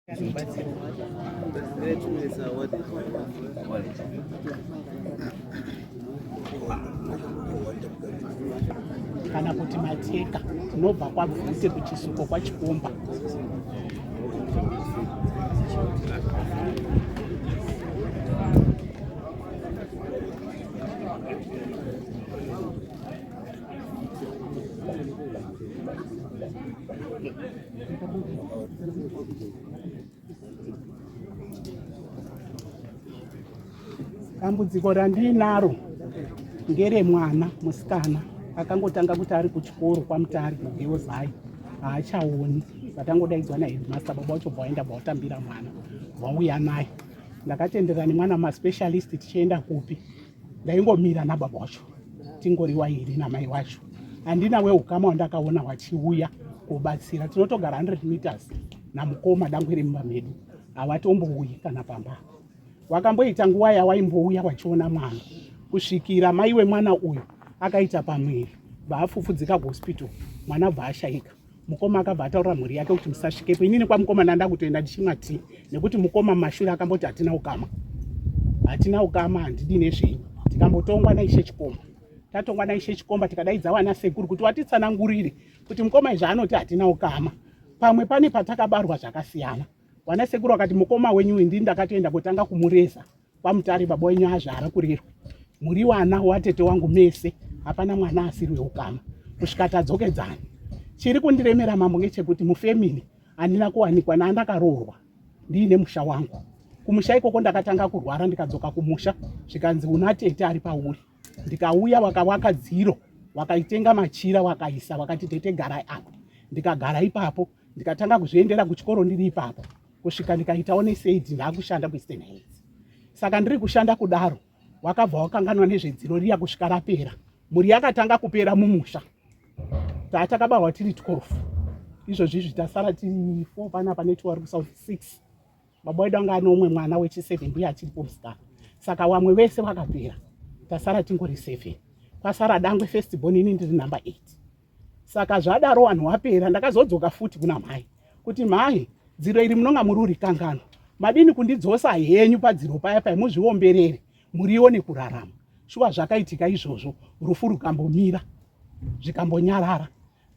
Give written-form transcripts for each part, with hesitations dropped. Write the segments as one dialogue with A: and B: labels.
A: Kana kuti mateka tinobva kwabvute kuchisuko kwachikomba. Dambudziko randiinaro ngeremwana musikana akangotanga kuti ari kuchikoro kwaMutare kuGeozai haachaoni vatangodaidzwa naheadmaster baba wacho bva waenda bva watambira mwana vauya naye. Ndakatendera nemwana maspecialist tichienda kupi ndaingomira nababa wacho tingori wairi namai wacho handina weukama wandakaona wachiuya kubatsira tinotogara 100 meters namukoma dangwe remumba medu havatombouyi kana pamba wakamboita nguva yawaimbouya wachiona mwana kusvikira mai wemwana uyu akaita pamwiri bvaafufudzika kuhospital mwana bva ashaika mukoma akabva ataurira mhuri yake kuti musasvikepo inini kwamukoma ndanda kutoenda ndichimwa tii nekuti mukoma mumashure akamboti hatina ukama hatina ukama handidi nezvenyu tikambotongwa naishe chikomba tatongwa naishe chikomba tikadaidza wana sekuru kuti watitsanangurire kuti mukoma izvi anoti hatina ukama pamwe pane patakabarwa zvakasiyana wana sekuru akati mukoma wenyu uyu ndini ndakatoenda kutanga kumureza kwaMutare baba wenyu azvara kurerwe muri wana watete wangu mese hapana mwana asiri weukama kusvika tadzokedzana chiri kundiremera mambo ngechekuti mufemini handina kuwanikwa naandakaroorwa ndiine musha wangu kumusha ikoko ndakatanga kurwara ndikadzoka kumusha zvikanzi una tete ari pauri ndikauya wakawaka dziro wakaitenga machira wakaisa wakati tete garai apo ndikagara ipapo ndikatanga kuzviendera kuchikoro ndiri ipapo kusvika ndikaitawo nesaid ndakushanda kueastern heights saka ndiri kushanda kudaro wakabva wakanganwa nezvedziro riya kusvika rapera mhuri yakatanga kupera mumusha taa takabarwa tiri 12 izvozvi izvi tasara tiri 4 panapa netwo vari kusouth 6 baba wedu anga ane umwe mwana wechi7 ndiye achiripo musikana saka wamwe vese vakapera tasara tingori 7 kwasara dangwe first born ini ndiri number 8 Saka zvadaro wanhu wapera ndakazodzoka futi kuna mhai kuti mhai dziro iri munonga muri urikanganwa madini kundidzosa henyu padziro paya paya muzviomberere murione kurarama shuwa zvakaitika izvozvo rufu rukambomira zvikambonyarara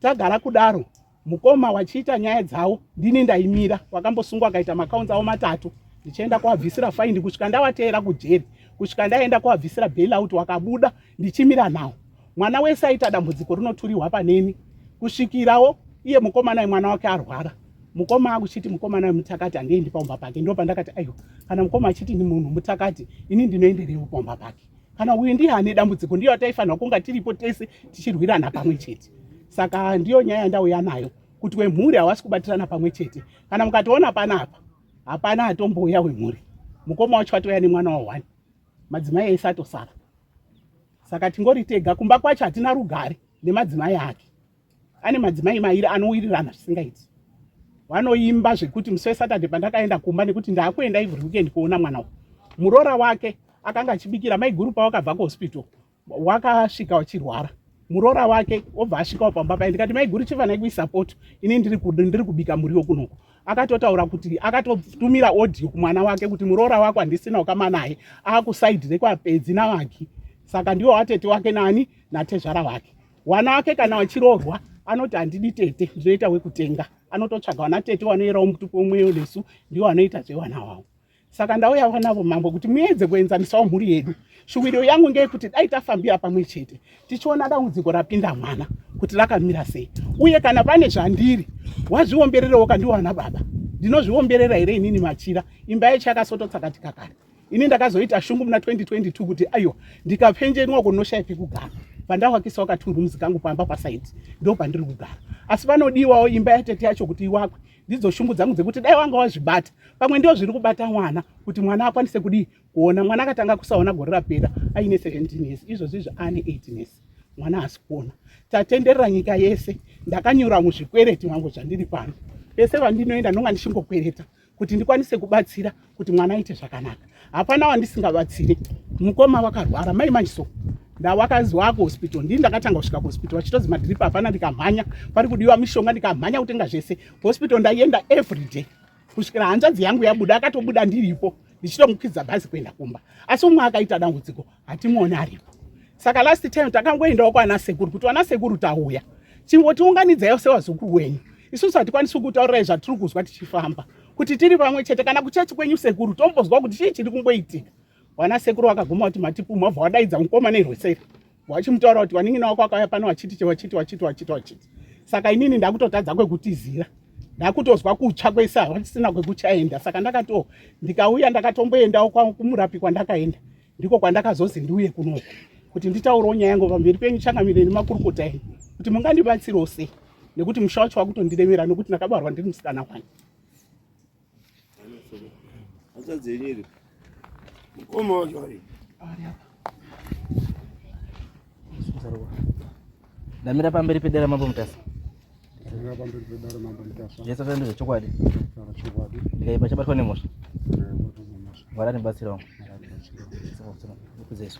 A: tagara kudaro mukoma wachiita nyaya dzawo ndini ndaimira wakambosungwa akaita makaunzi awo matatu ndichienda kuwabvisira faindi kusvika ndawateera kujeri kusvika ndaenda kuwabvisira bailout wakabuda ndichimira nawo mwana wese aita dambudziko rinoturirwa paneni kusvikirawo iye mukomana mwana wake arwara mukoma akuchiti mukomana wemutakati handiendi paumba pake ndo pandakati aiwa kana mukoma achiti ni munhu mutakati ini ndinoenderewo paumba pake kana uyu ndiye ane dambudziko ndiyo ataifanirwa kunga tiripo tese tichirwirana pamwe chete saka ndiyo nyaya yandauya nayo kuti wemhuri hawasi kubatirana pamwe chete kana mukatoona panapa hapana atombouya wemhuri mukoma wacho atouya nemwana wa one madzimai ese atosara saka tingori tega kumba kwacho hatina rugare nemadzimai ake ane madzimai mairi anowirirana zvisingaiti vanoimba zvekuti musi wesaturday pandakaenda kumba nekuti ndaakuenda every weekend kuona mwana uyu muroora wake akanga achibikira maiguru pawakabva kuhospital wakasvika uchirwara muroora wake obva asvikawo pamba paye ndikati maiguru chifanai kuisapoti ini ndiri kubika muriwo kunoko akatotaura kuti akatotumira audio kumwana wake kuti muroora wako handisina ukama naye akusaidi rekwapedzi navaki saka ndiwo watete wake nani natezvara wake wana wake kana wachiroorwa anoti handidi tete ndinoita wekutenga anototsvaga wana tete wanoyerawo mutupo umweyo nesu ndiwo anoita zvewana wavo Saka ndauya vanavo mambo kuti muedze kuenzanisawo mhuri yedu. Shuwiro yangu ngeyekuti dai tafambira pamwe chete tichiona dambudziko rapinda mwana kuti rakamira sei, uye kana pane zvandiri wazviombererewo kandiwana baba ndinozviomberera here inini machira imba yacho yakasototsakatika kare ini ndakazoita shungu muna 2022 kuti aiwa ndikapfenjenwa kunoshaya pekugara pandawakisa ka two rooms kangu pamba pasaidi ndo pandiri kugara asi panodiwawo imba yatete yacho kuti iwakwe ndidzo shungu dzangu dzekuti dai wanga wazvibata pamwe ndio zviri kubata mwana kuti mwana akwanise kudii kuona mwana akatanga kusaona gore rapera aine 17 years izvozvi izvi ane 18 years mwana haasi kuona tatenderera nyika yese ndakanyura muzvikwereti mangu zvandiri pano pese vandinoenda ndonga ndichingokwereta kuti ndikwanise kubatsira kuti mwana aite zvakanaka hapana wandisingabatsiri mukoma wakarwara mai manje so ndawakazi wakuhospital ndini ndakatanga kusvika kuhospital vachitozi madrip hapana ndikamhanya pari kudiwa mishonga ndikamhanya kutenga zvese hospital ndaienda every day Kusvikira hanzvadzi yangu yabuda, akatobuda ndiripo ndichitomukwidza bhazi kuenda kumba, asi umwe akaita dambudziko hatimuoni aripo. Saka last time takangoendawo kwana sekuru kuti vana sekuru tauya, chingotiunganidzaiwo sewazukuru wenyu, isusu hatikwanisi kutaurirai zvatiri kuzwa tichifamba kuti tiri pamwe chete kana kuchechi kwenyu sekuru, tombozwa kuti chii chiri kumboitika. Vana sekuru vakaguma kuti matipumha, bva wadaidza mukoma nerweseri, wachimutaura kuti vanin'ina wako akauya pano wachiti wachiti wachiti wachiti wachiti. Saka inini ndakutotadza kwekutizira, ndakutozwa kutsva kwese, havachisina kwekuchaenda. Saka ndakato ndikauya ndakatomboendawo kumurapi kwandakaenda, ndiko kwandakazozi ndiuye kunoku kuti nditaurewo nyaya yangu pamberi penyu changamire nemakurukota enyu kuti mungandibatsirewo sei, nekuti musha wacho wakutondiremera nekuti ndakabarwa ndiri musikana wani.
B: Hanzvadzi yenyu iri mukoma wacho ari
C: Ndamira pamberi pedare Mambo Mutasa.
D: Ndamira pamberi pedare Mambo Mutasa.
C: Jesu akaenda zvechokwadi.
D: Taura chokwadi.
C: Ndikaipa chabatwa nemhosva.
D: Ndikabatwa nemhosva.
C: Mwari anibatsirawo.
D: Mwari anibatsirawo.
C: Ndikudze Yesu.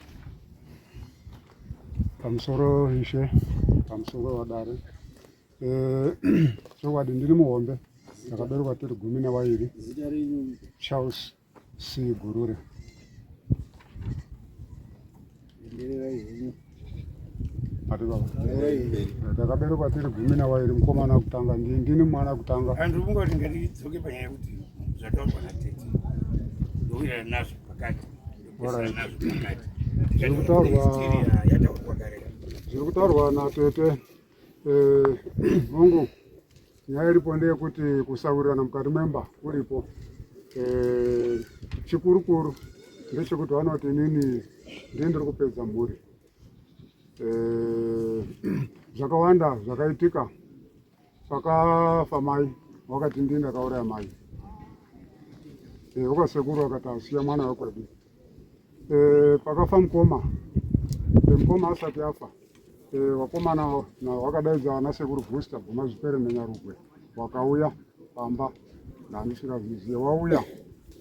D: Pamusoro ishe, pamusoro vadare. Eh, chokwadi ndiri muhombe. Takaberekwa tiri 12.
B: Zita renyu?
D: Charles C. Gurure.
B: Endererai henyu.
D: Ati baba. Takaberekwa tiri 12, mukomana kutanga ndini mwana kutanga.
B: Antu kungoti ngatidzoke panyaya yekuti zvataurwa natete ndowirirana nazvo pakati.
D: Alright.
B: Nazvo pakati.
D: Zviri kutaurwa
B: Yataurwa kare.
D: Zviri kutaurwa natete eh, hongu, nyaya iripo ndeyekuti kusawirirana mukati memba kuripo. Eh, chikurukuru ndechekuti vanoti inini ndiye ndiri kupedza mhuri. Eh, zvakawanda zvakaitika pakafa mai, wakati ndini ndakauraya mai. Eh, wakasekuru wakati asiya mwana wekwedu. Eh, pakafa mukoma, mukoma asati afa, vakomana wakadaidza vana sekuru Booster Bvuma Zvipere neNyarugwe, wakauya pamba ndandisingazvizive. Wauya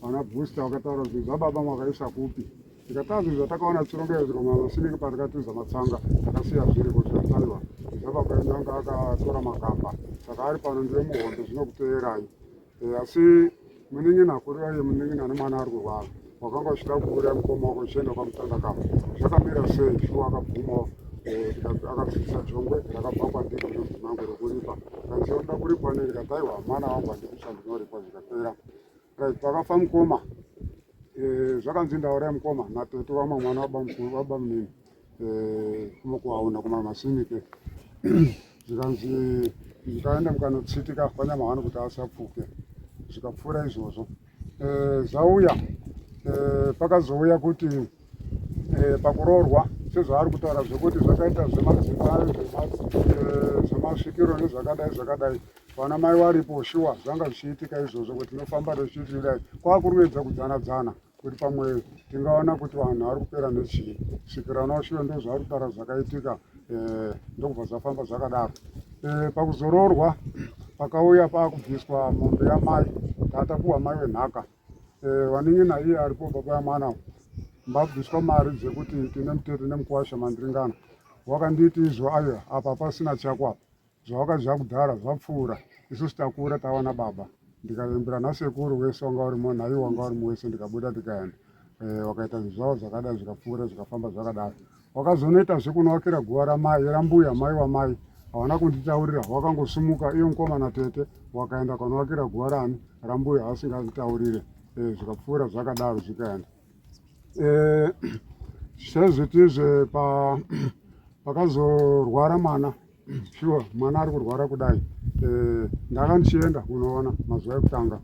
D: vana Booster vakataura zvinhu zvababa makaisa kupi? Ndikataa zvinhu zvatakaona tichirongedzwa mamasiniki patakatiza matsanga, takasiya zviriko. Zvikataiwa zvababa edu anga akatora magamba, saka ari pano ndiwe muhombe zvinokuteerai. Asi munin'ina kureva iye munin'ina nemwana ari kurwara, wakanga uchida kuuraya mukoma wako uchienda kwamutanda kama, zvakamira sei? Shuwa akabvumawo, akabvisa jongwe rakabva kwandiri nemudzimai wangu rekuripa. Kanzi unoda kuripwa nei? Ndikati aiwa, mwana wangu handikucha ndinoripa, zvikapera. Right, pakafa mukoma, zvakanzi ndauraya mukoma natete wamwe mwana wabamukuru wabamunini, kumakuaona kumamasinike, zvikanzi ndikaenda mukanotsitika kwanyamahwani kuti asapfuke, zvikapfuura izvozvo. Zvauya pakazouya kuti pakuroorwa sezvaari kutaura zvekuti zvakaita zvemadzimai zvemasvikiro nezvakadai zvakadai, vana mai varipo, shuwa zvanga zvichiitika izvozvo kuti tinofamba tichiti kwakuruedza kudzana dzana kuti pamwe tingaona kuti vanhu vari kupera nechii. Svikiranawo shuwa ndo zvaari kutaura zvakaitika, ndokubva zvafamba zvakadaro. Pakuzoroorwa pakauya paakubviswa mombe yamai, tatapuwa mai wenhaka. Vanin'ina iye aripo baba yamwana mbabviswa mari dzekuti tine mutete nemukwasha mandiringana. Wakanditi izvo aiwa, apa pasina chako apa, zvawakadya kudhara zvapfuura, isusu takura tawana baba. Ndikavembera nasekuru wese wanga urimo naiwo wanga urimo wese, ndikabuda ndikaenda. Wakaita zvinhu zvavo zvakadai, zvikapfuura zvikafamba zvakadaro. Wakazonoita zvekunovakira guva ramai rambuya mai wamai, havana kunditaurira, wakangosumuka iyo mukoma natete wakaenda kunovakira guva rani rambuya vasinganditaurire. Zvikapfuura zvakadaro zvikaenda. Sezvitizve pakazorwara mwana, sure mwana ari kurwara kudai, ndanga ndichienda kunoona mazuva ekutanga,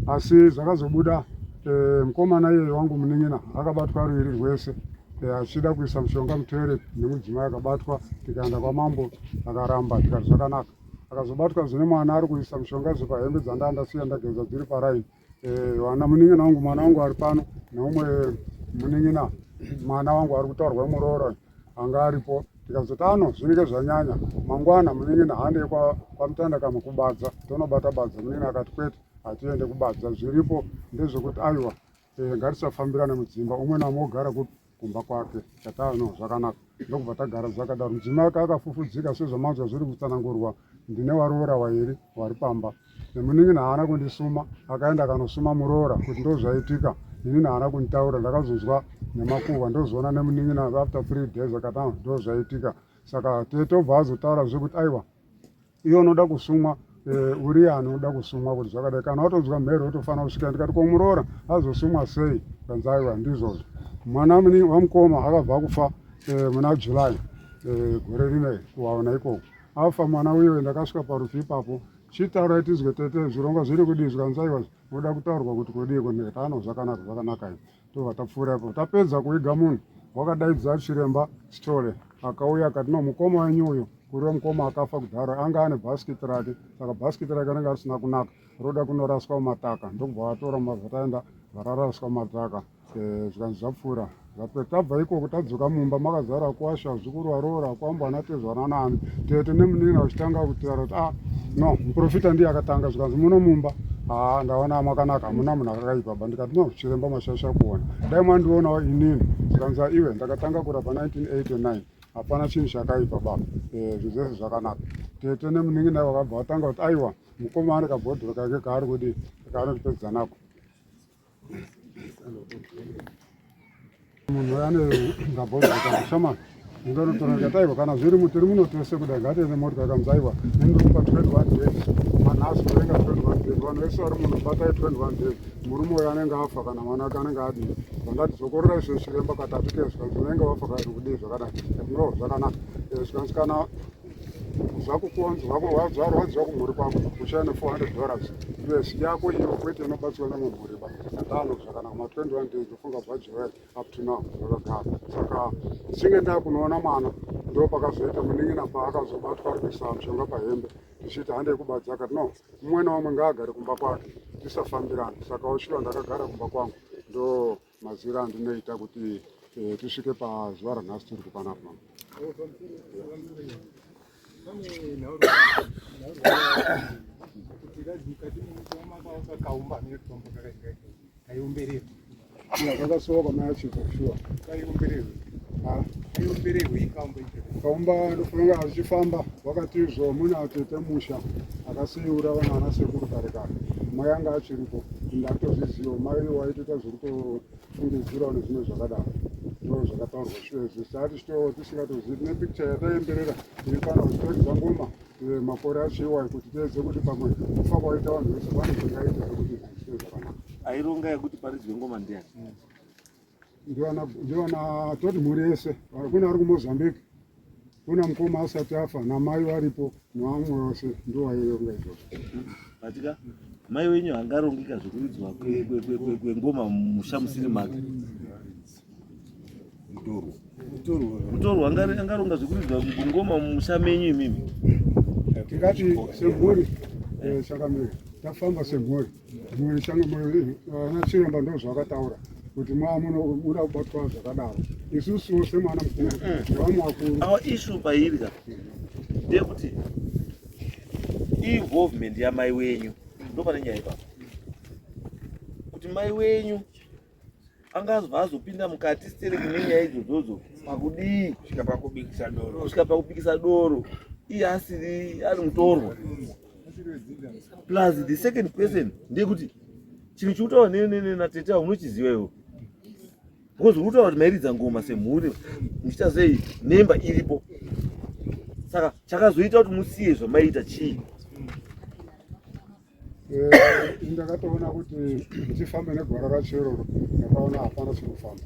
D: asi zvakazobuda mukomana iyeye wangu munin'ina akabatwa ruviri rwese, achida kuisa mushonga mutoilet nemudzimai akabatwa. Tikaenda kwamambo, akaramba, tikati zvakanaka. Akazobatwa zvine mwana ari kuisa mushonga zvepahembe dzandaa ndasiya ndageza dziri paraini. Vana munin'ina wangu, mwana wangu ari pano neumwe munin'ina, mwana wangu ari kutaurwa muroora anga aripo. Tikazoti ano zvinenge zvanyanya, mangwana munin'ina handei kwamutanda kamwe kubadza tonobata badza. Munin'ina akati kwete, hatiende kubadza, zviripo ndezvekuti aiwa, ngatisafambirane mudzimba, umwe naumwe ogara kumba kwake. Tatano zvakanaka, ndokubva tagara zvakadaro. Mudzimai ake akafufudzika sezvamanzwa zviri kutsanangurwa. Ndine waroora wairi wari pamba. Nemunin'ina haana kundisuma akaenda akanosuma muroora kuti ndozvaitika. Inini haana kunditaura ndakazonzwa nemakuhwa ndozoona nemunin'ina after 3 days akati ah, ndozvaitika. Saka tete obva azotaura zvekuti aiwa iye unoda kusumwa eh, uri ani unoda kusumwa kuti zvakadai kana watonzwa mhere wotofanira kusvika ndikati ko muroora azosumwa sei kanzi aiwa ndizvozvo mwana wamukoma akabva kufa eh, muna July eh, gore rino kuwaona ikoko afa mwana uyo ndakasvika parufu ipapo chitaurai tizwe tete zvirongwa zviri kudii zvikanzi aiwa unoda kutaurwa kuti kudiiko ndikati ano zvakanaka zvakanaka izvi tobva tapfuura ipapo tapedza kuiga munhu wakadaidza chiremba Sithole akauya akati no mukoma wenyu uyu kuriwe mukoma akafa kudhara anga ane bhasikiti rake saka bhasikiti rake ringe risina kunaka roda kunoraswa mumataka ndokubva vatora mabva taenda vararaswa mumataka Eh, zvikanzi zvapfuura tabva ikoko tadzoka mumba makazara kwasha zvikuru varoora kwambo ana tezvana nani tete nemunin'ina vachitanga kutaura kuti ah no muprofita ndiye akatanga zvikanzi muno mumba haa ndaona makanaka hamuna munhu akakaipa ba ndikati no chiremba mashasha kuona dai mandionawo inini zvikanzi iwe ndakatanga kurapa 1989 hapana chinhu chakaipa baba eh, zvinhu zvese zvakanaka tete nemunin'ina vakabva vatanga kuti aiwa mukoma ane kabhodhoro kake kaari kudii kaanotipedza nako munhu ane ngabhodhoro shama ndinotora ndikati aiwa kana zviri mutiri muno tese kudai ngatiende motikari kanzi aiwa ndiri kupa 21 days manhasi kurenga 21 days vanhu vese vari muno batai 21 days murume uyo anenge afa kana mwana wake anenge adii vandati dzokorora izvo chiremba katatu ke zvikanzi unenge wafa kana kudii zvakadai no zvakanaka zvikanzi kana zvakukonzwa zvarwadziwa kumhuri kwako uchaya ne 400 dollars us yako iyo kwete inobatsirwa nemumhuri ba atano zvakanaka ma 21 days ndofunga bva July up to now zvakagara saka ndichinge ndakunoona mwana ndo pakazoita munin'ina paakazobatwa ari kuisa mushonga pahembe ndichiti handei kubadza akati no mumwe naumwe ngaagare kumba kwake tisafambirana saka usvika ndakagara kumba kwangu ndo mazira andinoita kuti eh, tisvike pazuva ranhasi tiri kupanapa. Kakasuwa kwamai achipo shuwa kaumba ndofunga achifamba wakati izvo mune atete musha akasiyiura vana ana sekuru kare kare mai anga achiripo ndatozviziva mai waitoita zvekutofungidzirawo nezvimwe zvakadaro ndo zvakataurwa shuwa izvi sati tisingatozivi tine picture yataemberera iri pano tichiridza ngoma eh, makore acho iwayo kuti tiedze kuti pamwe kufa kwaita vanhu vese pane zvingaite zvekuti zvive zvakanaka
E: aironga yekuti paridzwe ngoma ndiani
D: ndiwana toti mhuri yese kune ari kumozambique kuna mukoma asati afa namai varipo nevamwe vose ndowaironga izvozvo
E: batika mai wenyu hangarongika zvekuridzwa kwengoma musha musiri make mutorwa angaronga zvekuridzwa ngoma mumusha menyu imimi
D: tingati semhuri eh, changamire tafamba semhuri mhuri changamire vana chiremba ndo zvavakataura kuti muda kubatwa zvakadaro isusuwo semwana mukuru nevamwe vakuru
E: our issue pairi ka ndeyekuti involvement yamai wenyu ndopane nyaya ipapo kuti mai wenyu angazobva azopinda mukati stereki nenyaya idzodzodzo pakudii
B: kusvika pakubikisa doro
E: kusvika pakubikisa doro iye asiri ari mutorwa plus the second question ndeyekuti chinhu chikutaura natete avo unochiziva iwe because uri kutaura kuti mairidza ngoma semhuri muchiita sei nemba iripo saka chakazoita kuti musiye zvamaiita chii
D: Eh, ndakatoona kuti tifambe negwara racho iroro ndakaona hapana chekufamba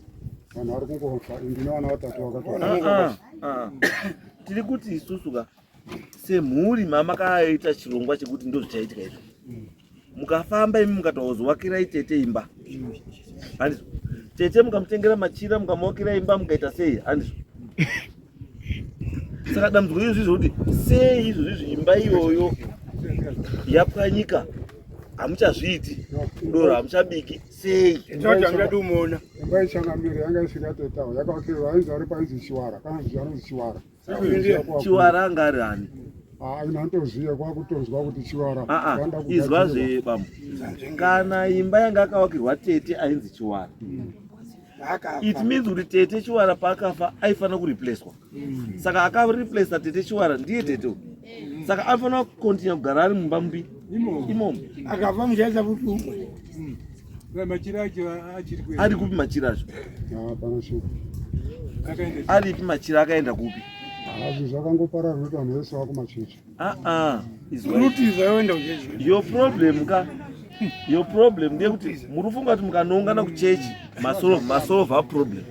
D: vanhu vari kungofa ndine vana vatatu vakatoa
E: ah, ah, ah. tiri kuti isusu ka semhuri mamakaita chirongwa chekuti ndozvichaitika izvo mukafamba imi mukatozowakirai tete imba handizvo tete mukamutengera machira mukamuwakira imba mukaita sei handizvo saka dambudziko izvozvi zvokuti sei izvozvizvi imba iyoyo yapwanyika hamuchazviiti doro hamuchabiki sei
D: imba ichangamire yanga isina tetawo yakavakirwa ainzi ari painzi chiwara kana anonzi chiwara
E: chiwara anga ari ani
D: ah, inotoziva kwakutonzwa kuti chiwara
E: ah, ah, izwa zve bambo kana imba yanga akavakirwa tete ainzi chiwara it means kuti tete chiwara paakafa aifanira kureplacwa saka akareplaca tete chiwara ndiye tete uyu. Saka anofanira kukontinya kugara ari mumba mupi imomo.
B: Akafa muchaisa futi umwe.
D: Machira acho achiri kuenda.
E: Ari kupi machira acho?
D: Hapana chinhu. Akaenda.
E: Aripi machira akaenda kupi?
D: Hazvi zvakangoparara nekuti vanhu vese vakumachechi.
E: Ah ah. Izwai.
B: Unutiza yoenda kuchechi.
E: Your problem ka. Your problem ndeyekuti muri kufunga kuti mukanoungana kuchechi masolve masolve problem.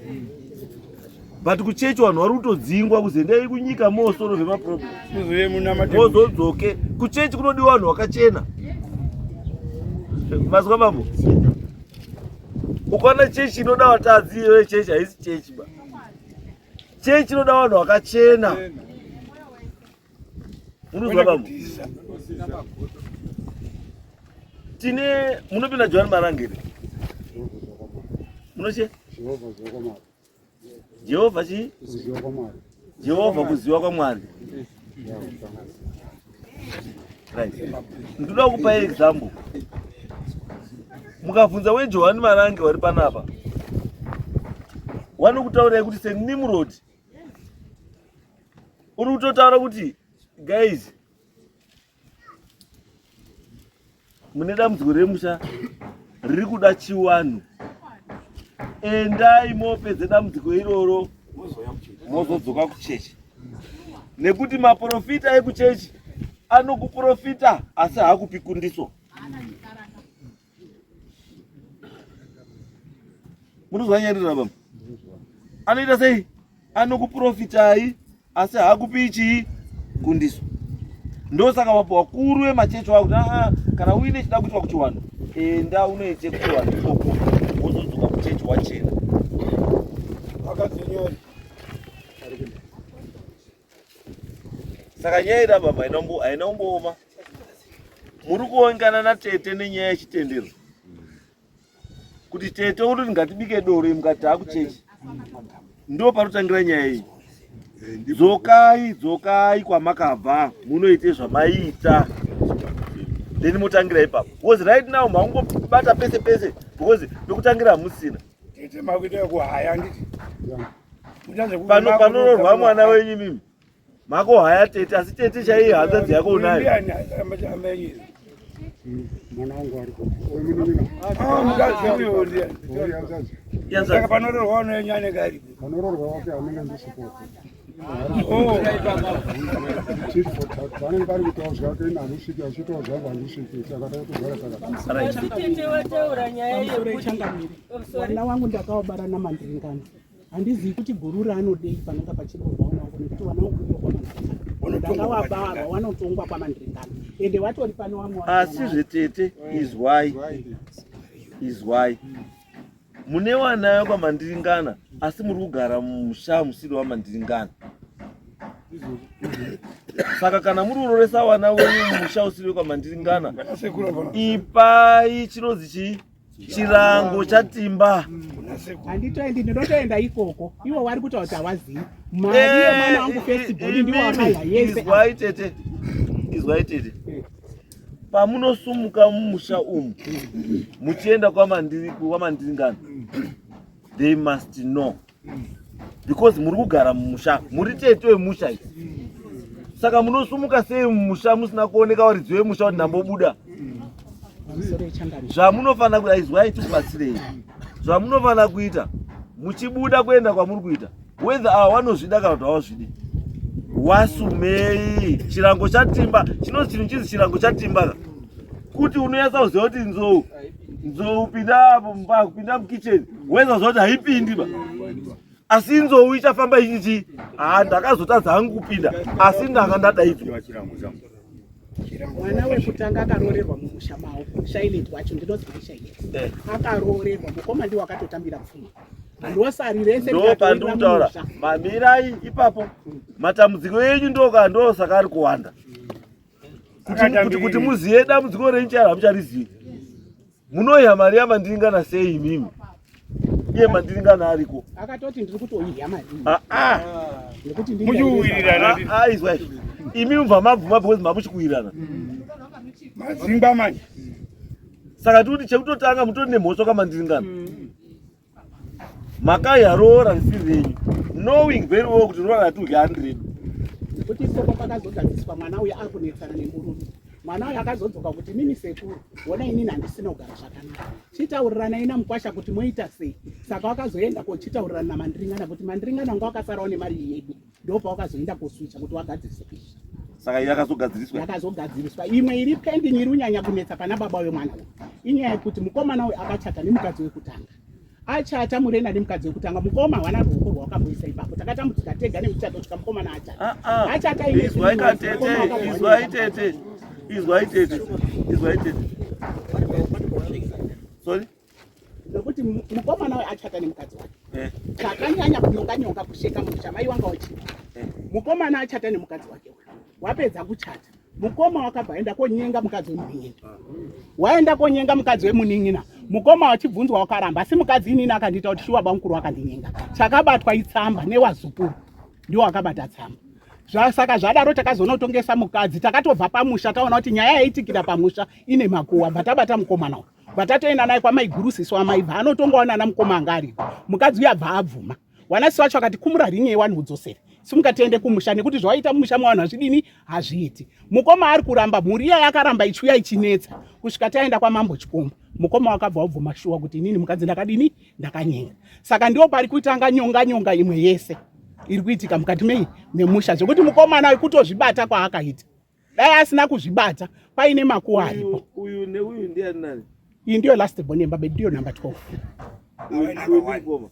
E: But kuchechi vanhu vari kutodzingwa kuzi endai kunyika mosolve maproblem.
B: Muzouye munamate.
E: Mozodzoke. Kuchechi kunodiwa vanhu vakachena. Mazwa mambo. Ukaona chechi inoda vatadzi iyoyo chechi haisi chechi ba. Chechi inoda vanhu vakachena. Munozwa bambo? Tine munopinda Johani Marangere. Munoche?
D: Jehovha kuziva kwaMwari.
E: Jehovha chii?
D: Kuziva kwaMwari.
E: Jehovha kuziva kwaMwari. Right. Ndinoda kupa example. Mukabvunza weJohani Marange wari panapa. Wanokutaurirai kuti seNimrod uri kutotaura kuti guys mune dambudziko remusha riri kuda chiwanhu endai mopedze dambudziko iroro mozodzoka kuchechi nekuti maprofita ekuchechi anokuprofita asi haakupi kundiso munozwa nyaya ndizvo baba anoita sei anokuprofitai asi haakupi chii kundiso ndosaka vapo vakuru vemachechi vakuti aa kana uine chida kuitwa kuchiwanhu enda unoite kuchiwanhu ikoko wozodzoka kuchechi wachena
B: Akadzinyori.
E: Saka nyaya iri baba haina kumbooma. Muri kuongana natete nenyaya yechitendero. Kuti tete uri ngatibike doro mukati taakuchechi. Ndo panotangira nyaya iyi. Dzokai, dzokai kwamakabva munoite zvamaiita. Then motangira ipapo. Because right now maungobata pese pese because pekutangira hamusina.
B: Tete makuita kuhaya handiti?
E: Pano panororwa mwana wenyu mimi. Mako haya tete asi tete chaiye hanzvadzi yako unayo.
D: Mwana wangu ariko. Uyu munin'ina.
B: Ah, mukadzi uyo ndiani?
D: Uyu hanzvadzi.
B: Saka panororwa mwana wenyu anenge aripo.
D: Panororwa wake anenge ndisipo.
B: Oh.
D: Vanenge vari kutaura zvake ini handisviki achitaura zvangu handisviki saka takutogara takadai.
F: Asi tete wataura nyaya yekuti Oh, sorry.
A: Vana wangu ndakawabara namandiringana handizivi kuti guru raanodei panonga pachiroorwa vana wangu nekuti vana wangu iyo kwamandiringana ndakawabarwa wanotongwa kwamandiringana ende watori pano wamwe
E: Asi zvetete izwai. Izwai. Mune wana kwamandiringana asi muri kugara mumusha musiri wamandiringana. Saka kana muri kuroresa wana wenyu mumusha usiri wekwamandiringana ipai chinonzi chii? Chirango chatimba.
A: Handitoendi, ndinotoenda ikoko. Ivo vari kutaura kuti havazivi mari yemwana wangu first born ndiwo wakadya yese.
E: Izwai tete, izwai tete, pamunosumuka mumusha umu muchienda kwamandiringana, they must know because muri kugara mumusha, muri tete wemusha iyi. Saka munosumuka sei mumusha musina kuoneka varidzi vemusha kuti ndambobuda? Zvamunofanira kuita, izwai tikubatsirei. Zvamunofanira kuita muchibuda kuenda kwamuri kuita, whether ava vanozvida kana kuti havazvidi, wasumei chirango chatimba. Chinonzi chinhu chinzi chirango chatimba ka, kuti unonyatsa kuziva kuti nzou nzou pinda apo mumba, kupinda mukitchen, weza kuziva kuti haipindi ba, asi nzou ichafamba ichichi haa ndakazotadza hangu kupinda asi ndanga ndadaidzwa.
A: Mwana wekutanga akaroorerwa mumusha mavo, Shailet wacho ndinoziva Shailet akaroorerwa, mukoma ndiwo akatotambira pfuma ndosari rese.
E: Ndo pandiri kutaura, mamirai ipapo, matambudziko enyu ndoka ndosaka ari kuwanda. Kuti muzive dambudziko renyu chairo hamucharizivi. Munoiha mari yamandiringana sei imimi? Iye mandiringana ariko.
A: Akatoti ndiri kutoidya mari iyi.
E: Ah, ah.
A: Nekuti
B: Muchiwirirana.
E: Ah, ah, izwa izvi. Imi mubva mabvuma because mamuchikuwirirana.
B: Madzingwa manje.
E: Saka tikuti chekutotanga mutori nemhosva kwamandiringana. Makaiha roora risiri renyu. Knowing very well kuti roora ratudya handi redu.
A: Nekuti ikoko pakazogadziriswa mwana uyu akunetsana nemurume. Mwana uyu akazodzoka kuti mimi sekuru, wona inini handisina kugara zvakanaka. Chitauriranai namukwasha kuti moita sei. Saka wakazoenda kochitaurirana naMandiringana kuti Mandiringana wanga wakasarawo nemari yedu. Ndopawakazoenda koswicha kuti wagadzirise izvi.
E: Saka yakazogadziriswa.
A: Yakazogadziriswa. Imwe iri pending iri kunyanya kunetsa pana baba wemwana uyu. Inyaya yekuti mukomana uyu akachata nemukadzi wekutanga. Achata murena nemukadzi wekutanga mukoma hawana ruoko rwawakamboisa ipapo. Takatambudzika tega nemuchato kusvika mukomana achata.
E: Ah, ah.
A: Achata ine
E: Izwai katete, izwai tete. Izwai tete. Izwai tete. Sorry?
A: Nekuti mukomana uyu achata nemukadzi wake.
E: Eh.
A: Takanyanya kunyonga nyonga kusheka musha mai wanga wachi.
E: Eh.
A: Mukomana achata nemukadzi wake uyu. Wapedza kuchata. Mukoma wakabva aenda konyenga mukadzi wemunin'ina. Waenda konyenga mukadzi wemunin'ina. Mukoma wachibvunzwa wakaramba asi mukadzi inini akandiita kuti shuwa bamukuru wakandinyenga. Chakabatwa itsamba newazukuru. Ndiwo akabata tsamba. Saka zvadaro takazonotongesa mukadzi takatobva pamusha taona kuti nyaya yaitikira pamusha ine makuwa bva tabata mukomana uyu. Bva tatoenda naye kwamaiguru sisi wamai bva anotongawo nana mukoma anga ariko. Mukadzi uyu abva abvuma. Wanasi wacho akati kumura ringi yewanhu udzosere. Simuka tiende kumusha nekuti zvawaita mumusha mewanhu hazvidini hazviiti. Mukoma ari kuramba mhuri iya yakaramba ichiuya ichinetsa kusvika taenda kwamambo Chikomba. Mukoma wakabva wabvuma shuwa kuti inini mukadzi ndakadini ndakanyenga. Saka ndiwo pari kutanga nyonga nyonga imwe yese iri kuitika mukati mei memusha zvekuti mukomana kutozvibata kwaakaita. Dai asina kuzvibata paine makuwa aripo.
E: Uyu neuyu ndiani nani?
A: Iyi ndiyo last born yemba ndiyo number 12.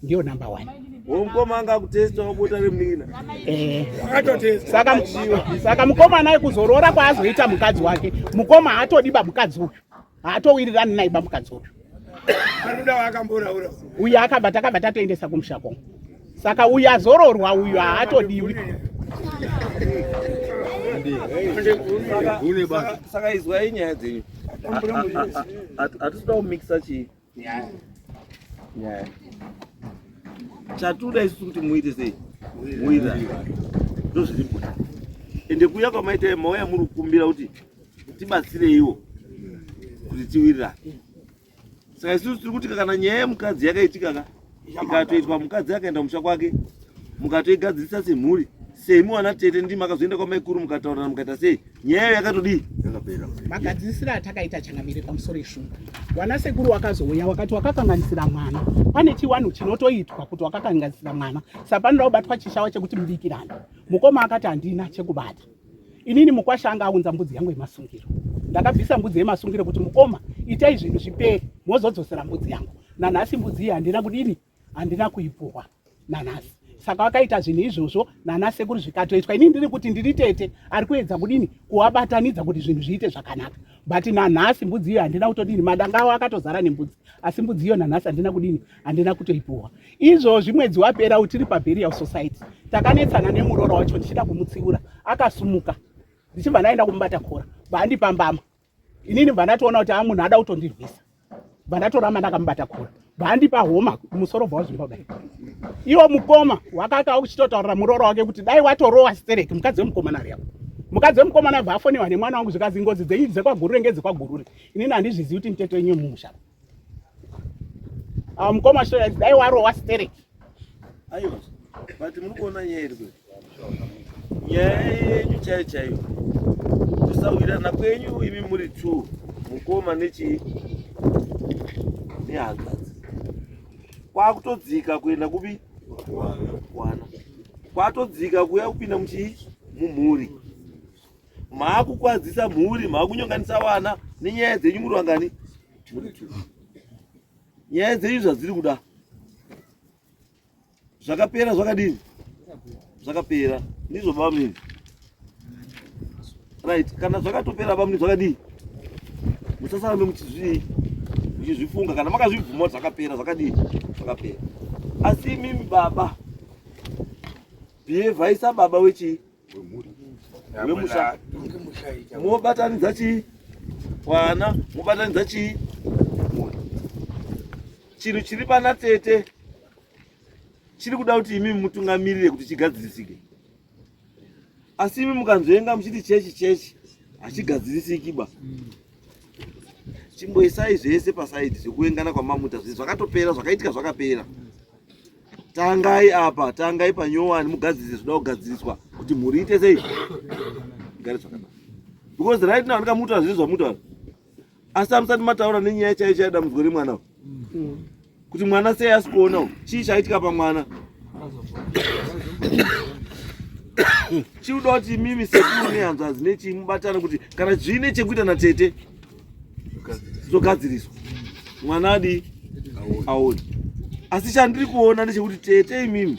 A: Ndiyo number 1.
E: Mukoma anga akutesta wabota remunin'ina.
A: Eh. Saka saka mukoma naye kuzoroora kwaazoita mukadzi wake. Mukoma haatodi ba mukadzi uyu. Haatowirirani naye ba mukadzi uyu.
B: Anoda wakamboraura.
A: Uyu akabva takabva tatoendesa kumusha kwangu. Saka uyu azororwa uyu haatodiwi.
E: Saka izwai nyaya dzenyu. Hatisi kuda kumixa chii? Nyaya. Chatuda isusu kuti muite sei? Muwirirane. Ndozviripo. Ende kuuya kwamaita mauya muri kukumbira kuti tibatsireiwo kuti tiwirirane. Saka isusu tiri kuti kana nyaya yemukadzi yakaitika ka ikatoitwa mukadzi akaenda kumusha kwake mukatoigadzirisa semhuri semi wana tete ndimi makazoenda kwamaikuru mukataurana mukaita sei nyaya iyo yakatodii
B: Yakapera.
A: Magadzirisiro atakaita changamire pamusoro eshumba. Wana sekuru wakazouya wakati wakakanganisira mwana. Pane chiwanhu chinotoitwa kuti wakakanganisira mwana. Saka panoda kubatwa chishawa chekuti mubikirane. Mukoma akati handina chekubata. Inini mukwasha anga aunza mbudzi yangu yemasungiro. Ndakabvisa mbudzi yemasungiro kuti mukoma itai zvinhu zvipere mozodzosera mbudzi yangu. Nanhasi mbudzi iyi handina kudini? Handina kuipuhwa nanhasi. Saka vakaita zvinhu izvozvo nana sekuru zvikatoitwa. Inini ndiri kuti ndiri tete ari kuedza kudini kuvabatanidza kuti zvinhu zviite zvakanaka. But nanhasi mbudzi iyo handina kutodini, madanga avo akatozara nembudzi. Asi mbudzi iyo nanhasi handina kudini, handina kutoipuhwa. Izvozvi mwedzi wapera utiri paBurial Society. Takanetsana nemuroora wacho ndichida kumutsiura. Akasumuka. Ndichibva ndaenda kumubata kora. Bva Inini bva ndatoona kuti munhu ada kutondirwisa. Bva ndatoramba ndakamubata kora. Bva andipa homa musoro bva wazvimba kudai. Iwo mukoma wakaka uchitotaurira muroora wake kuti dai watorowa stereki mukadzi wemukomana ari apo. Mukadzi wemukomana bva afonewa nemwana wangu zvikazi ngozi dzenyu dzekwaGurure ngedzekwaGurure. Inini handizvizivi kuti miteto yenyu yemumusha. Awo mukoma shora dai warowa stereki.
E: Aiwa, but muri kuona nyaya iri kuti nyaya yenyu chaiyo chaiyo kusawirirana kwenyu imi muri two mukoma nechii nehanzvadzi kwakutodzika kuenda kupi kwana kwatodzika kuya kupinda muchii mumhuri maakukwadzisa mhuri maakunyonganisa vana nenyaya dzenyu muri vangani muri two nyaya dzenyu zvadziri kuda zvakapera zvakadini zvakapera ndizvo bamunini right kana zvakatopera bamunini zvakadii musasarambe muchizvii muchizvifunga kana makazvibvuma zvakapera zvakadii zvakapera asi imimi baba behave sababa wechii wemusha mobatanidza chii vana mobatanidza chii chinhu chiri pana tete chiri kuda kuti imi mutungamirire kuti chigadzirisike asi imi mukanzvenga muchiti chechi chechi hachigadzirisiki ba chimboisai zvese pasaidi zvekuengana kwamamuta zve zvakatopera zvakaitika zvakapera tangai apa tangai panyowani mugadzirise zvinoda kugadziriswa. Kuti mhuri iite sei? Igare zvakanaka. Because right now ndikamuta zviri zvamutaura. Asi amusati mataura nenyaya chaiyo chaiyo dambudziko remwana. Kuti mwana sei asi kuona chii chaitika pamwana. Chiuda kuti imimi sekuru nehanzvadzi nechii mubatane kuti kana zviine chekuita natete zvogadziriswa. Mwana adii? Aone. Asi chandiri kuona ndechekuti tete imimi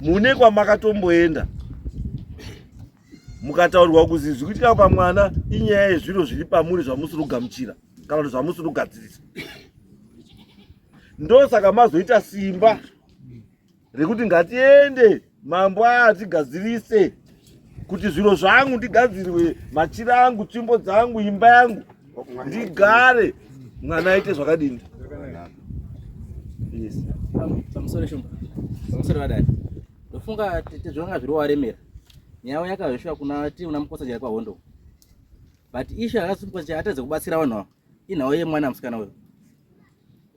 E: mune kwamakatomboenda mukataurirwa kuzi zviri kuitika pamwana inyaya yezviro zviri pamuri zvamusiri kugamuchira kana kuti zvamusiri kugadzirisa ndosaka mazoita simba rekuti ngatiende mambo aya atigadzirise kuti zviro zvangu ndigadzirwe machira angu tsvimbo dzangu imba yangu ndigare mwana aite zvakadini.
C: Yes. Pamusoro shumba. Pamusoro vadai. Ndofunga tete zvanga zviri waremera. Nyaya yakazvishwa kuna ti una mukosa jaya kwahondo. But ishu yakasungwa jaya atadze kubatsira vanhu ava. Inhau yemwana musikana uyo.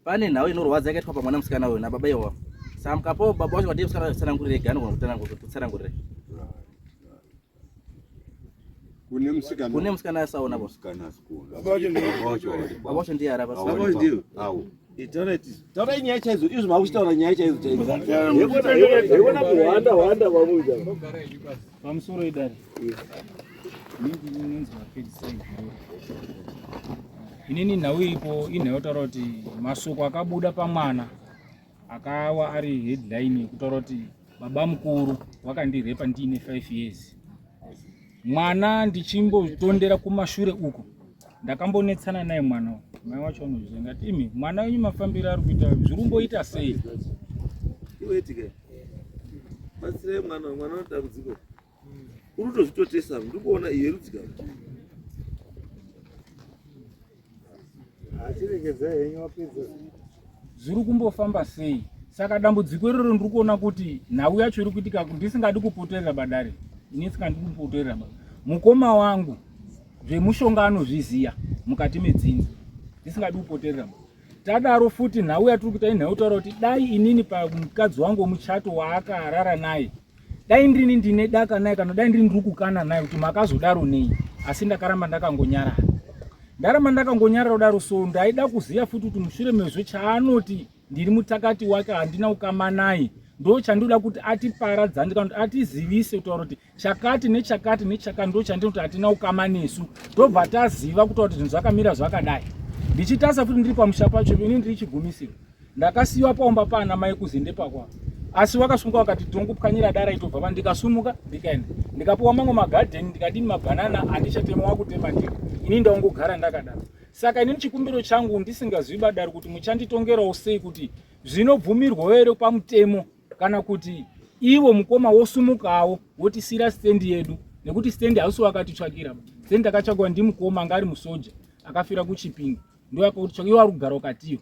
C: Pane nhau inorwadza yakaitwa pamwana musikana uyo nababa iwawa. Saka mukapawo baba wacho wadii musikana tsanangurire ega anogona kutsanangurira kutsanangurire.
D: Kune musikana.
C: Kune musikana asaona bo.
G: Musikana asikuona.
B: Baba wacho ndiye.
G: Baba wacho waripo.
C: Baba wacho ndiye arapa.
E: Baba wacho ndiye.
G: Awo.
E: Taura nyaya chaidzo izvo makuchitaura nyaya chaidzo chaidzo. Yekona kuhwanda hwanda kwamuita.
H: Pamusoro idare. Inini ndinonzi Vapedzisai Gurura. Inini nhau iripo inhau yotaura kuti masoko akabuda pamwana akawa ari headline yekutaura kuti baba mukuru wakandirepa ndiine 5 years. Mwana ndichimbotondera kumashure uko ndakambonetsana naye mwana uyu. Mai wacho anozviziva ndati imi mwana wenyu mafambiro ari kuita zviri kumboita sei?
E: Iwe tike. Batsirai mwana mwana anodambudziko. Uri kutozvitotesa ndiri kuona iye rudzika.
D: Achiregedzai henyu wapedza.
H: Zviri kumbofamba sei? Saka dambudziko iroro ndiri kuona kuti nhau yacho iri kuitika ndisingadi kupoterera badare. Ini ndisingadi kupoterera ba. Mukoma wangu zvemushonga anozviziya mukati medzinza. Ndisingadi kupoterera ba. Tadaro futi nhau yatiri kuita inhau taura kuti dai inini pamukadzi wangu wemuchato waakarara naye dai ndrini ndine daka naye kana dai ndiri ndiri kukana naye kuti makazodaro nei asi ndakaramba ndakangonyarara ndaramba ndakangonyarara kudaro so ndaida kuziva futi kuti mushure mezvo chaanoti ndiri mutakati wake handina ukama naye ndo chandinoda kuti atiparadzane kana kuti atizivise kutaura kuti chakati nechakati nechakati ndo chandinoti hatina ukama nesu tobva taziva kutaura kuti zvinhu zvakamira zvakadai ndichitasa futi ndiri pamusha pacho ini ndiri chigumisiro Ndakasiyiwa paumba paana mai kuzende pakwa asi vakasunga vakati tongopwanyira dara itobva pa ndikasumuka ndikaenda ndikapiwa mamwe magadheni ndikadini mabhanana handichatema wakutema ndika ini ndaungogara ndakadaro saka inini chikumbiro changu ndisingazivi badari kuti muchanditongerawo sei kuti zvinobvumirwawo here pamutemo kana kuti ivo mukoma wosumukawo wotisiira stendi yedu nekuti stendi hausi wakatitsvakira stendi takatsvakwa ndimukoma anga ari musoja akafira kuchipingi ndoyakakutsvaga iwo ari kugara ukatiyo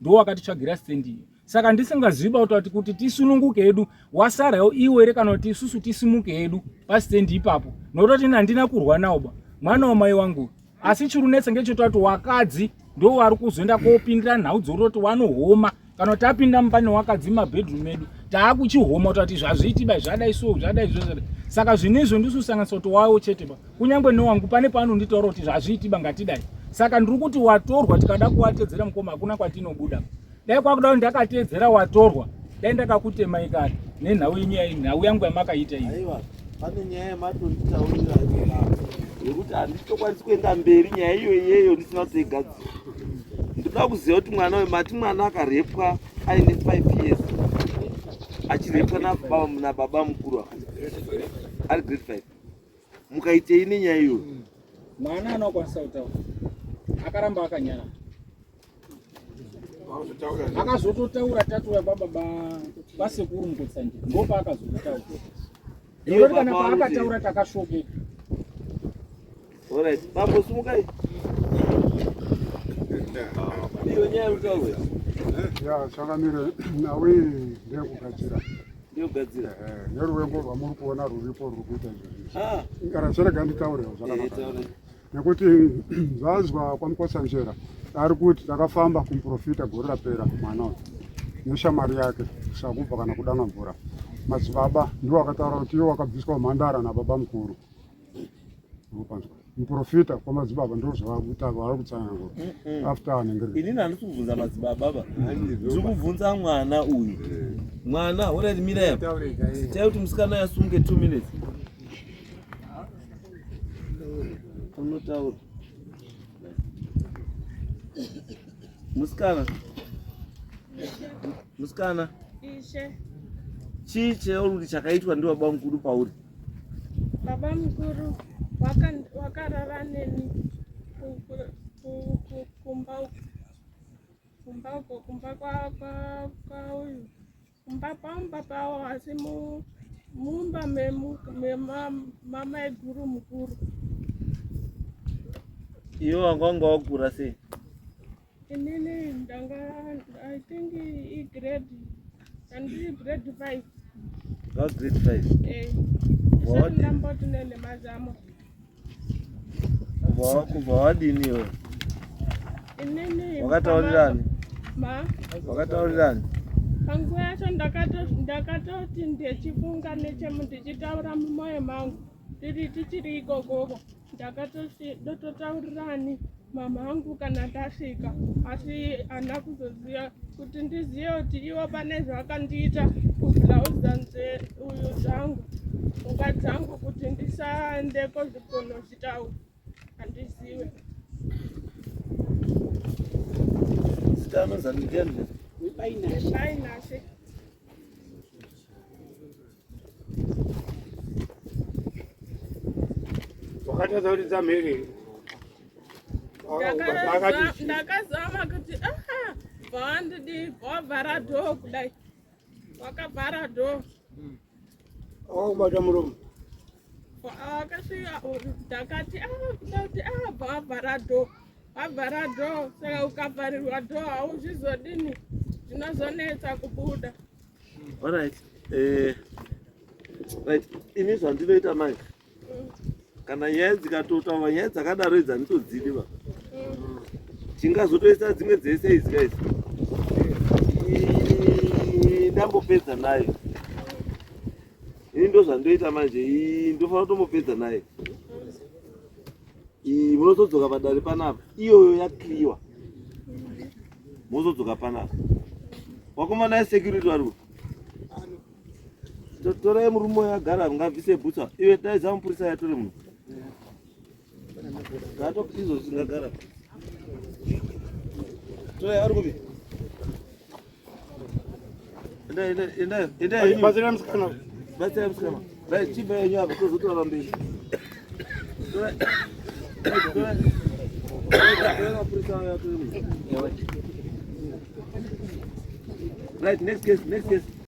H: ndo wakatitsvagira stand iyo saka ndisingazivi ba kuti kuti tisununguke hedu wasarawo iwe here kana kuti isusu tisimuke hedu pastand ipapo nokutoti ini handina kurwa nawo ba mwana wamai wangu asi chirunetsa ngechotati wakadzi ndo wari kuzoenda kopindira nhau dzoroti wanohoma kana kuti tapinda mumba newakadzi mumabedroom edu taakuchihoma kutati zvazviiti ba zvadai so zvadai zvo zvadai saka zvinhu izvo ndisusanganisa kuti wawo chete ba kunyange newangu pane paanonditaura kuti zvazviiti ba ngatidai saka ndiri kuti watorwa tikada kuwatedzera mukoma hakuna kwatinobuda dai kwakuda kuti ndakateedzera watorwa dai ndakakutemai kare nenhau yenyu nhau yangu yamakaita iyi
E: pane nyaya yamatonditaurira yekuti handitokwanisi kuenda mberi nyaya iyo iyeyo ndisina kutoigadzira ndinoda kuziva kuti mwana uyu mati mwana akarepwa aine 5 years achirepwa nababa mukuru ari grade 5 mukaitei nenyaya iyoyo
H: mwana anokwanisa kutaura akaramba akanyara akazototaura tatouya kwababa kwasekuru mukotsanjera ndopaakazototaura nekuti kana paakataura takashokeka
E: Alright, bambo sumukai. Iyo nyaya yekutaurwa.
D: Ya, changamire nawe ndeyekugadzira.
E: Ndeyekugadzira.
D: Eh, neruvengo rwamuri kuona ruripo ruri kuita izvozvi.
E: Ah.
D: Kana chirega nditaure zvakanaka.
E: Eh,
D: Nekuti zvazwa kwaMukotsanjera ari kuti takafamba kumuprofita gore rapera mwana uyu neshamwari yake sakubva kana kudanga mvura. Madzibaba ndiwo akataura kuti iwo wakabviswa mhandara nababa mukuru. Muprofita kwamadzibaba ndo zvavari kutsanangura after anenge.
E: Inini handisi kubvunza madzibaba ba. Ndiri kubvunza mwana uyu. Mwana, alright mira apa. Chai kuti musikana yasunge 2 minutes. Unotaura. Musikana. Musikana.
F: Ishe.
E: Chii chauri kuti chakaitwa ndibaba mukuru pauri?
F: Baba mukuru wakarara neni kumba kumba uko kumba kwauyu kumba pamba pawo asi mumba memamaiguru mukuru.
E: Iwe wanga wanga wakura sei?
F: Inini ndanga I think igrade andiri grade 5.
E: Nga grade 5.
F: Eh. Ndisati ndamboti nene mazamo.
E: Kubva wadini iwe?
F: Inini
E: wakataurirani?
F: Ma?
E: Wakataurirani?
F: Panguva yacho ndakatoti ndechifunga nechemu ndichitaura mumoyo mangu tiri tichiri ikokoko ndakatoti ndototaurirani mama angu kana ndasvika asi handina kuzoziva kuti ndizive kuti ivo pane zvakandiita kubhlauza nze uyu dzangu pfungwa dzangu kuti ndisaendeko zvikonozvitaura handizive.
E: Zita anonzi ndiani?
F: Bainashe.
B: Wakatadza kuridza mhere.
F: Ndakazama kuti aha bvaandidi bvavhara dhoo kudai wakavhara dhoo
B: wakubata muromo
F: akasvika ndakati kuda kuti bvavhara dhoo vavhara dhoo saka ukavharirwa dhoo hauzvizodini zvinozonetsa kubuda.
E: Alright. Right. Ini zvandinoita manje. Kana nyaya dzikatotaurwa nyaya dzakadaro idzi handitodzidi ba. Tingazotoisa dzimwe dzese idzi guys. Ndambopedza nayo. Ini ndozvandoita manje. Ndofanira kutombopedza nayo. Munozodzoka padare panapa. Iyoyo yakliwa. Mozodzoka panapa. Wakomana security vari kupi? Torai murume uyo agara ngabvise bhutsa. Iwe daidza mupurisa yatore munhu. Ngato izvo zvingagara. Torai ari kupi? Endai endai endai endai henyu.
B: Batsirai musikana.
E: Batsirai musikana. Right, chibva henyu apa tozotora pamberi. Torai. Torai. Torai mapurisa ayo atore munhu. Right, next case, next case.